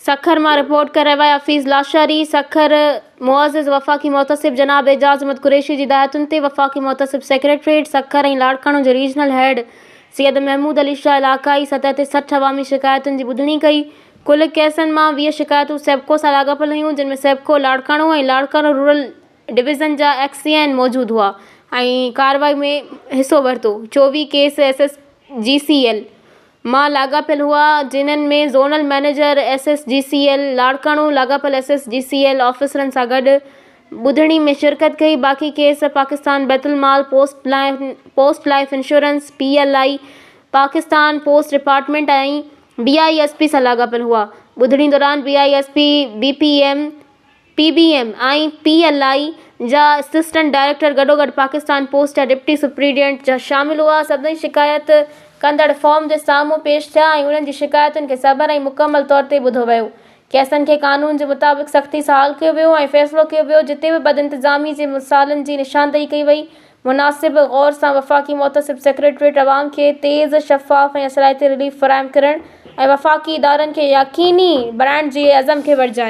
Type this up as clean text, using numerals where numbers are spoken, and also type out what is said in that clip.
سکر مان رپورٽ ڪري رهيو آهي حفيظ لاشاري، سکر، معزز وفاقي محتسب جناب اعجاز احمد قريشي جي هدايتن تي وفاقي محتسب سيڪريٽريٽ سکر ۽ لاڙڪاڻو جي ريجنل هيڊ سيد محمود علي شاهه علائقائي سطح تي 60 عوامي شڪايتن جي ٻڌڻي ڪئي. ڪل ڪيسن مان 20 شڪايتون سيپڪو سان لاڳاپيل هيون جن ۾ سيپڪو لاڙڪاڻو ۽ لاڙڪاڻو رورل ڊويزن جا ايڪس اي اين موجود هئا ۽ ڪارروائي ۾ حصو ورتو. 24 case S S G C L مان لاڳاپيل هئا، جنھن ۾ zonal manager S S G C L Larkana لاڳاپيل S S G C L آفيسرن سان گڏ ٻڌڻي ۾ شرڪت ڪئي، باقي ڪيس پاڪستان بيت المال، post post life insurance, P L I, Pakistan post department ۽ B I S P سان لاڳاپيل هئا، ٻڌڻي دوران B I S P, B P M, P B M ۽ P L I جا اسسٽنٽ ڊائريڪٽر گڏوگڏ پاڪستان پوسٽ جا ڊپٽي سپرنٽينڊنٽ جا شامل هئا. سڀني شڪايت ڪندڙ فارم جي سامهون پيش ٿيا ۽ انهن جي شڪايتن کي صبر ۽ مڪمل طور تي ٻڌو ويو. ڪيسن کي قانون جي مطابق سختي سان حل ڪيو ويو ۽ فيصلو ڪيو ويو جتي به بدانتظامي جي مثالن جي نشاندهي ڪئي وئي. مناسب غور سان وفاقي محتسب سيڪريٽريٽ عوام کي تيز، شفاف ۽ اثرائتي رليف فراهم ڪرڻ ۽ وفاقي ادارن کي يقيني بڻائڻ جي عزم کي ورجايو.